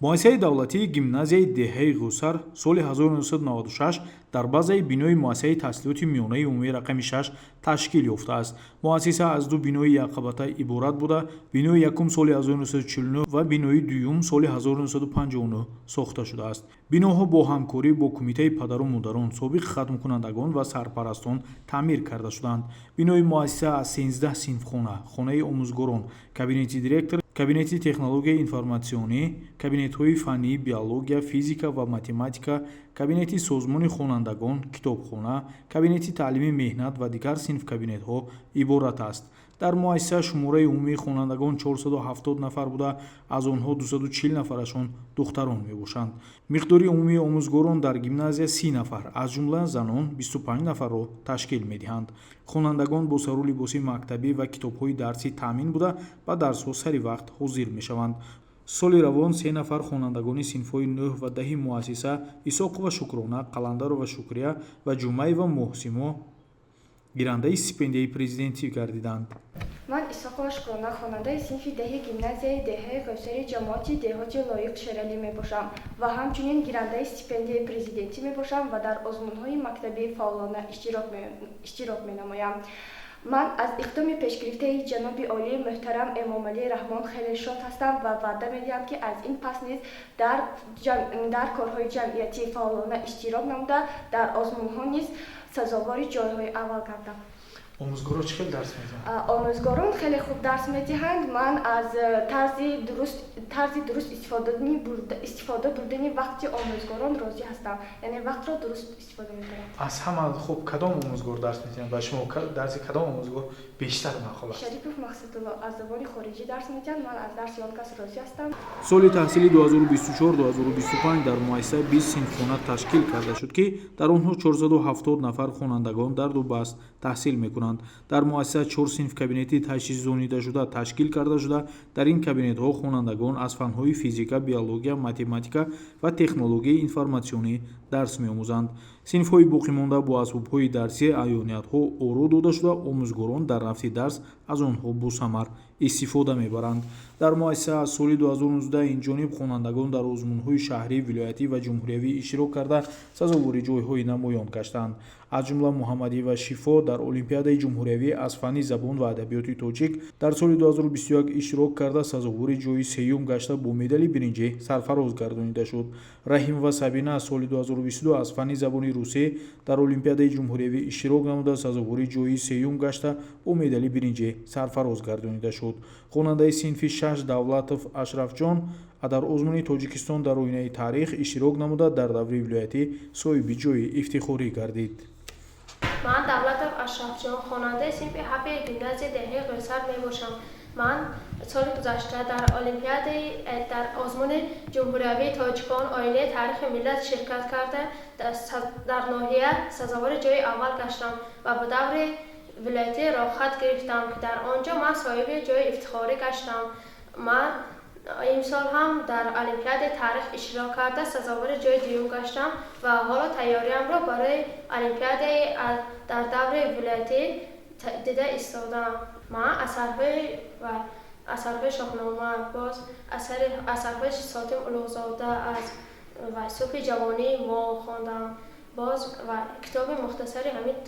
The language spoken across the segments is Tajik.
Муассисаи давлатии гимназияи деҳаи Ғӯсар соли 1996 дар базаи бинои муассисаи таҳсилоти миёнаи умумии рақами 6 ташкил ёфтааст. Муассиса аз ду бинои якқабата иборат буда, бинои якум соли 1949 ва бинои дуюм соли 1959 сохта шудааст. Биноҳо бо ҳамкорӣ бо Кумитаи падару модарон, собиқ хатмкунандагон ва сарпарастон таъмир карда шуданд. Бинои муассиса аз 13 синфхона, хонаи омӯзгорон, кабинети директор, кабинети технологияи информатсионӣ, кабинетҳои фаннии биология, физика ва математика, кабинети созмони хонандагон, китобхона, кабинети таълими меҳнат ва дигар синфкабинетҳо иборат аст. Дар муассиса шумораи умумии хонандагон 470 нафар буда, аз онҳо 240 нафарашон духтарон мебошанд. Миқдори умумии омӯзгорон дар гимназия 30 нафар, аз ҷумла занон 25 нафарро ташкил медиҳанд. Хонандагон бо сару либоси мактабӣ ва китобҳои дарсӣ таъмин буда, ба дарсҳо сари вақт ҳозир мешаванд. Соли равон се нафар хонандагони синфҳои нӯҳ ва даҳи муассиса, Исоқова Шукрона, Қаландарова Шукрия ва Ҷумаева Моҳсимо, гирандаи стипендияи президентӣ гардиданд. Ман Исоқова Шукрона, хонандаи синфи 10-и гимназияи деҳаи Ғӯсари ҷамоати деҳоти Лоиқ Шералӣ мебошам ва ҳамчунин гирандаи стипендияи президентӣ мебошам ва дар озмунҳои мактабӣ фаъолона иштирок менамоям. Ман аз иқдоми пешгирифтаи ҷаноби олӣ муҳтарам Эмомалӣ Раҳмон хеле шод ҳастам ва ваъда медиҳам, ки аз ин пас низ дар корҳои ҷамъиятӣ фаъолона иштирок намуда, дар озмунҳо низ сазовори ҷойҳои аввал гардам. Омӯзгорон чӣ хел дарс медиҳанд? Омӯзгорон хеле хуб дарс медиҳанд. Ман аз тарзи дуруст истифода бурдани вақти омӯзгорон розӣ ҳастам, яъне вақтро дуруст истифода мебаранд. Аз ҳама хуб кадом омӯзгор дарс медиҳанд ба шумо? Дарси кадом омӯзгор бештар маъқул аст? Шарипов Мақсадулло аз забони хориҷӣ дарс медиҳанд. Ман аз дарси он кас розӣ ҳастам. Соли таҳсили 2024-2025 дар муассиса 20 синфхона ташкил карда шуд, ки дар онҳо 470 нафар хонандагон дар ду баст таҳсил мекунанд. Дар муассиса чор синф кабинети таҷҳизонидашуда ташкил карда шуда, дар ин кабинетҳо хонандагон аз фанҳои физика, биология, математика ва технологияи информатсионӣ дарс меомӯзанд. Синфҳои боқимонда бо асбобҳои дарсӣ, аёниятҳо оро дода шуда, омӯзгорон дар рафти дарс аз онҳо босамар истифода мебаранд. Дар муассиса аз соли 2019 инҷониб хонандагон дар озмунҳои шаҳрӣ, вилоятӣ ва ҷумҳуриявӣ иштирок карда, сазовори ҷойҳои намоён гаштанд. Аз ҷумла Муҳаммадиева Шифо дар олимпиадаи ҷумҳуриявӣ аз фанни забон ва адабиёти тоҷик дар соли 2021 иштирок карда, сазовори ҷои сеюм гашта, бо медали биринҷӣ сарфароз гардонида шуд. Раҳимова Сабина соли 2022 аз фанни забони русӣ дар олимпиадаи ҷумҳуриявӣ иштирок намуда, сазовори ҷои сеюм гашта, бо медали биринҷӣ сарфароз гардонида шуд. Хонандаи синфи шаш Давлатов Ашрафҷон дар озмуни Тоҷикистон дар оинаи таърих иштирок намуда, дар даври вилоятӣ соҳиби ҷои ифтихорӣ гардид. Ман Давлатов Ашрафҷон, хонандаи синфи ҳафти гимназияи деҳаи Ғӯсар мебошам. Ман соли гузашта дар олимпиадаи дар озмуни ҷумҳуриявии «Тоҷикон: оинаи таърихи миллат» ширкат карда, дар ноҳия сазовори ҷои аввал гаштам ва ба даври вилоятӣ роҳхат гирифтам, ки дар он ҷо ман соҳиби ҷои ифтихорӣ гаштам. Ман имсол ҳам дар олимпиадаи таърих иштирок карда, сазовори ҷои дуюм гаштам ва ҳоло тайёриамро барои олимпиадаи дар даври вилоятӣ дида истодаам. Ман асарҳои Шоҳнома, боз асарҳои Сотим Улуғзода аз ва «Субҳи ҷавонии мо» хондам, боз ва китоби мухтасари ҳамин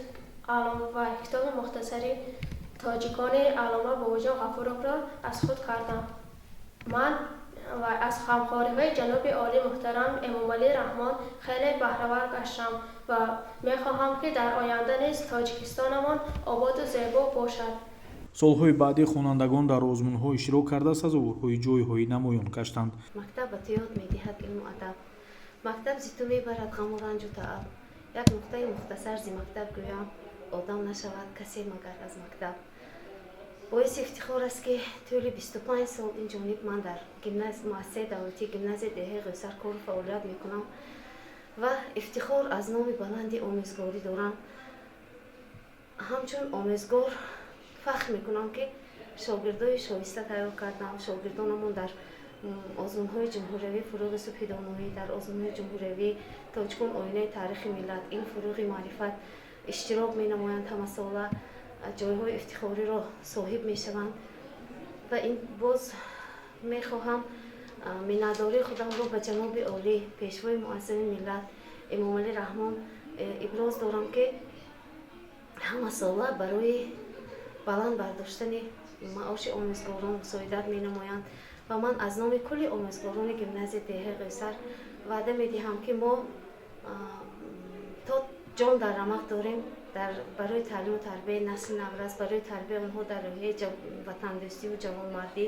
ва китоби мухтасари тоҷикони аллома Бобоҷон Ғафуровро аз худ кардам. Ман ва аз ғамхориҳои ҷаноби олӣ муҳтарам Эмомалӣ Раҳмон хеле баҳравар гаштам ва мехоҳам, ки дар оянда низ Тоҷикистонамон ободу зебо бошад. Солҳои баъдӣ хонандагон дар озмунҳо иштирок карда, сазоворҳои ҷойҳои намоён гаштанд. Мактаб ба ту ёд медиҳад илму адаб, мактаб зи ту мебарад ғаму ранҷу тааб. Як нуқтаи мухтасар зи мактаб гӯям: одам нашавад касе магар аз мактаб. Боиси ифтихор аст, ки тӯли 25 сол ин ҷониб ман дар муассисаи давлатии гимназияи деҳаи Ғӯсар кору фаъолият мекунам ва ифтихор аз номи баланди омӯзгорӣ дорам. Ҳамчун омӯзгор фахр мекунам, ки шогирдои шоиста тайёр кардам. Шогирдонамон дар озмунҳои ҷумҳуриявии «Фурӯғи субҳи доноӣ», дар озмунҳои ҷумҳуриявии «Тоҷикон: оинаи таърихи миллат», ин «Фурӯғи маърифат» иштирок менамоянд, ҳамасола ҷойҳои ифтихориро соҳиб мешаванд. Ва ин боз мехоҳам Миннатдории худамро ба ҷаноби олӣ, пешвои муаззами миллат Эмомалӣ Раҳмон иброз дорам, ки ҳамасола барои баланд бардоштани маоши омӯзгорон мусоидат менамоянд ва ман аз номи кулли омӯзгорони гимназияи деҳаи Ғӯсар ваъда медиҳам, ки мо то ҷон дар рамақ дорем, барои таълиму тарбияи насли наврас, барои тарбияи онҳо дар рӯҳияи ватандӯстиву ҷавонмардӣ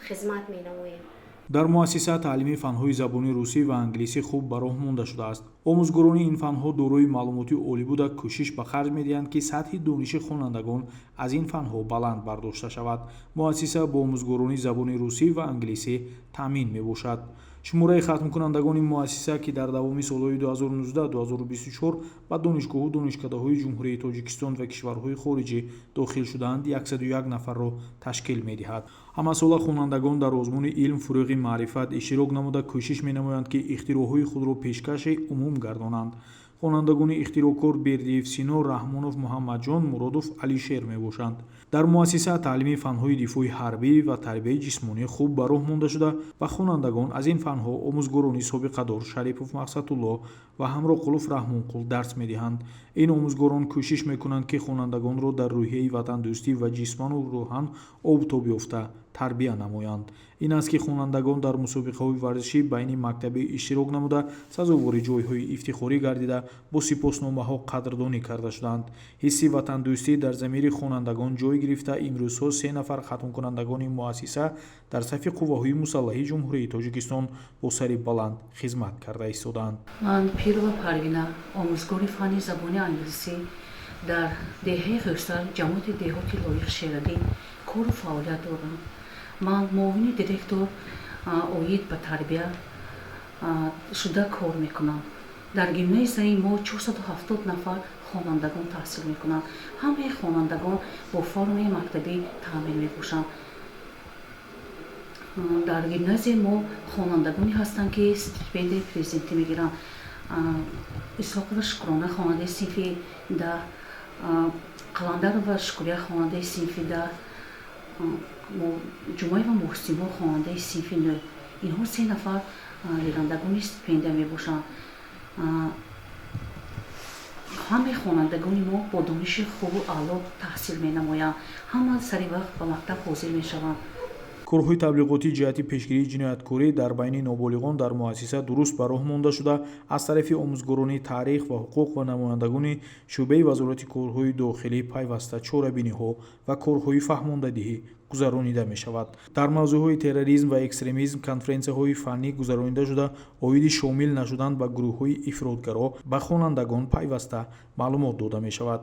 хизмат менамоем. Дар муассиса таълими фанҳои забони русӣ ва англисӣ хуб ба роҳ монда шудааст. Омӯзгорони ин фанҳо дорои маълумоти олӣ буда, кӯшиш ба харҷ медиҳанд, ки сатҳи дониши хонандагон аз ин фанҳо баланд бардошта шавад. Муассиса бо омӯзгорони забони русӣ ва англисӣ таъмин мебошад. Шумораи хатмкунандагони муассиса, ки дар давоми солҳои 2019-2024 ба донишгоҳу донишкадаҳои Ҷумҳурии Тоҷикистон ва кишварҳои хориҷӣ дохил шудаанд, 101 нафарро ташкил медиҳад. Ҳамасола хонандагон дар озмуни «Илм фурӯғи маърифат» иштирок намуда, кӯшиш менамоянд, ки ихтироъҳои худро пешкаши умум гардонанд. Хонандагони ихтироъкор Бердиев Сино, Раҳмонов Муҳаммадҷон, Муродов Алишер мебошанд. Дар муассиса таълими фанҳои дифои ҳарбӣ ва тарбияи ҷисмонӣ хуб ба роҳ монда шуда ва хонандагон аз ин фанҳо омӯзгорони собиқадор Шарипов Мақсадулло ва Ҳамроқулов Раҳмонқул дарс медиҳанд. Ин омӯзгорон кӯшиш мекунанд, ки хонандагонро дар рӯҳияи ватандӯстӣ ва ҷисману рӯҳан обтоб ёфта тарбия намоянд. Ин аст, ки хонандагон дар мусобиқаҳои варзишӣ байни мактабӣ иштирок намуда, сазовори ҷойҳои ифтихорӣ гардида, бо сипосномаҳо қадрдонӣ карда шуданд. Ҳисси ватандӯстӣ дар замири хонандагон ҷой гирифта, имрӯзҳо се нафар хатмкунандагони муассиса дар сафи қувваҳои мусаллаҳи Ҷумҳурии Тоҷикистон бо сари баланд хизмат карда истодаанд. Ман Пирова Парвина, омӯзгори фанни забони англисӣ дар деҳаи Ғӯсар, ҷамоати деҳоти Лоиқ Шералӣ кору фаъолият дорам. Ман муовини директор оид ба тарбия шуда кор мекунам. Дар гимназияи мо 470 нафар хонандагон таҳсил мекунанд. Ҳамаи хонандагон бо формаи мактабӣ таъмин мебошанд. Дар гимназияи мо хонандагоне ҳастанд, ки стипендияи президентӣ мегиранд. Исҳоқова Шукрона, хонандаи синфи 10, Қаландарова Шукрия, хонандаи синфи 10, Ҷумаева Муҳсимо, хонандаи синфи 9. Инҳо се нафар гирандагони стипендия мебошанд. Ҳамаи хонандагони мо бо дониши хубу аъло таҳсил менамоянд, ҳама сари вақт ба мактаб ҳозир мешаванд. Корҳои таблиғотӣ ҷиҳати пешгирии ҷинояткорӣ дар байни ноболиғон дар муассиса дуруст ба роҳ монда шуда, аз тарафи омӯзгорони таърих ва ҳуқуқ ва намояндагони шӯъбаи Вазорати корҳои дохилӣ пайваста чорабиниҳо ва корҳои фаҳмондадиҳӣ гузаронида мешавад. Дар мавзӯъҳои терроризм ва экстремизм конференсияҳои фаннӣ гузаронида шуда, оиди шомил нашудан ба гурӯҳҳои ифротгаро ба хонандагон пайваста маълумот дода мешавад.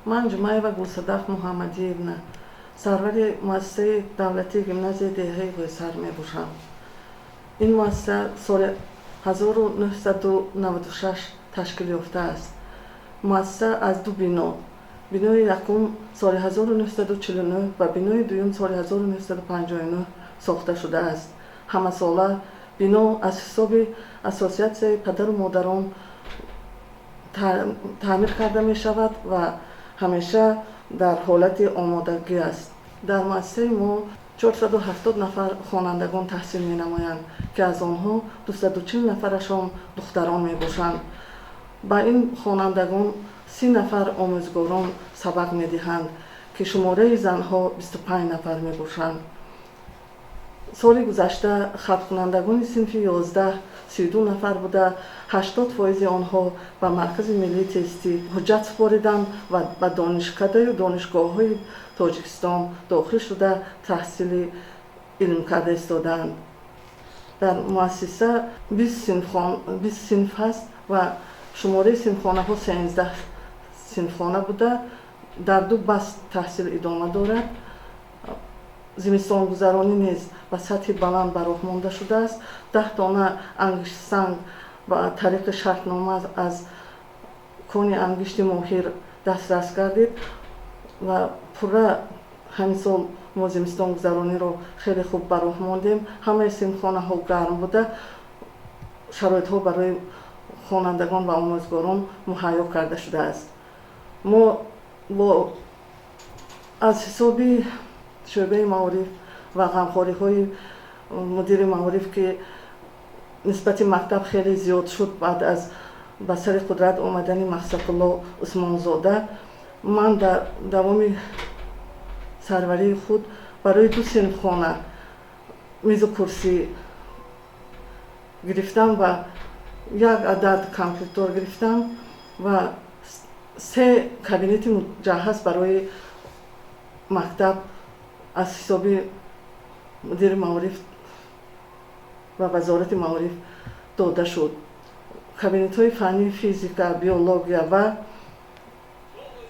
Ман Ҷумаева Гулсадаф Муҳаммадиевна, сарвари муассисаи давлатии гимназияи деҳаи Ғӯсар мебошам. Ин муассиса соли 1996 ташкил ёфтааст. Муассиса аз ду бино, бинои якум соли 1949 ва бинои дуюм соли 1959 сохта шудааст. Ҳамасола бино аз ҳисоби ассотсиатсияи падару модарон таъмир карда мешавад ва ҳамеша дар ҳолати омодагӣ аст. Дар муассисаи мо 470 нафар хонандагон таҳсил менамоянд, ки аз онҳо 240 нафарашон духтарон мебошанд. Ба ин хонандагон 30 нафар омӯзгорон сабақ медиҳанд, ки шумораи занҳо 25 нафар мебошанд. Соли гузашта хатмкунандагони синфи 11 32 нафар буда, 80% онҳо ба Маркази миллии тестӣ ҳуҷҷат супориданд ва ба донишкадаю донишгоҳҳои Тоҷикистон дохил шуда, таҳсили илм карда истодаанд. Дар муассиса 20 синф ҳаст ва шумораи синфхонаҳо 13 синфхона буда, дар ду баст таҳсил идома дорад. Зимистонгузаронӣ низ ба сатҳи баланд ба роҳ монда шудааст. 10 дона ангиштсанг ба тариқи шартнома аз кони ангишти моҳир дастрас гардид ва пурра ҳамин сол мо зимистонгузарониро хеле хуб ба роҳ мондем. Ҳамаи синфхонаҳо гарм буда, шароитҳо барои хонандагон ва омӯзгорон муҳайё карда шудааст. Мо бо аз ҳисоби шӯъбаи маориф ва ғамхориҳои Мудири маориф, ки нисбати мактаб хеле зиёд шуд баъд аз ба сари қудрат омадани Мақсадулло Усмонзода, ман дар давоми сарварии худ барои ду синфхона мизу курсӣ гирифтам ва як адад компютер гирифтам ва се кабинети муҷаҳҳаз барои мактаб аз ҳисоби мудири маориф ва Вазорати маориф дода шуд. Кабинетҳои фаннии физика, биология ва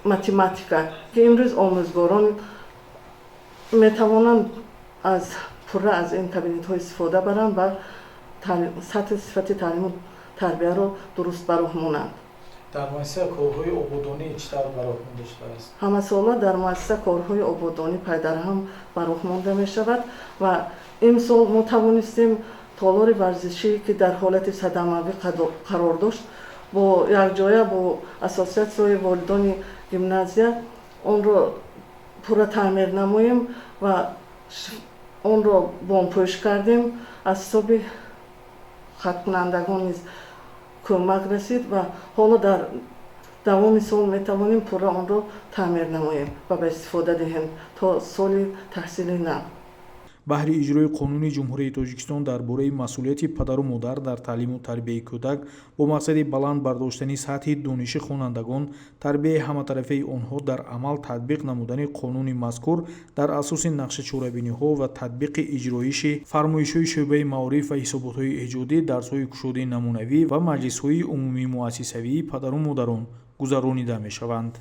математика, ки имрӯз омӯзгорон метавонанд аз пурра аз ин кабинетҳо истифода баранд ва сатҳи сифати таълиму тарбияро дуруст ба роҳ монанд. Дар муассиса корҳои ободонӣ чӣ тавр ба роҳ монда шудааст? Ҳамасола дар муассиса корҳои ободонӣ пайдарҳам ба роҳ монда мешавад ва имсол мо тавонистем толори варзишӣ, ки дар ҳолати садамавӣ қарор дошт, бо якҷоя бо Ассотсиатсияи волидони гимназия онро пурра таъмир намоем ва онро бомпӯш кардем. Аз ҳисоби хаткунандагон низ кӯмак расид ва ҳоло дар давоми сол метавонем пурра онро таъмир намоем ва ба истифода диҳем то соли таҳсили нав. Баҳри иҷрои Қонуни Ҷумҳурии Тоҷикистон дар бораи масъулияти падару модар дар таълиму тарбияи кӯдак бо мақсади баланд бардоштани сатҳи дониши хонандагон, тарбияи ҳаматарафаи онҳо, дар амал татбиқ намудани қонуни мазкур дар асоси нақшачорабиниҳо ва татбиқи иҷроиши фармоишҳои шӯъбаи маориф ва ҳисоботҳои эҷодӣ, дарсҳои кушодаи намунавӣ ва маҷлисҳои умумимуассисавии падару модарон гузаронида мешаванд.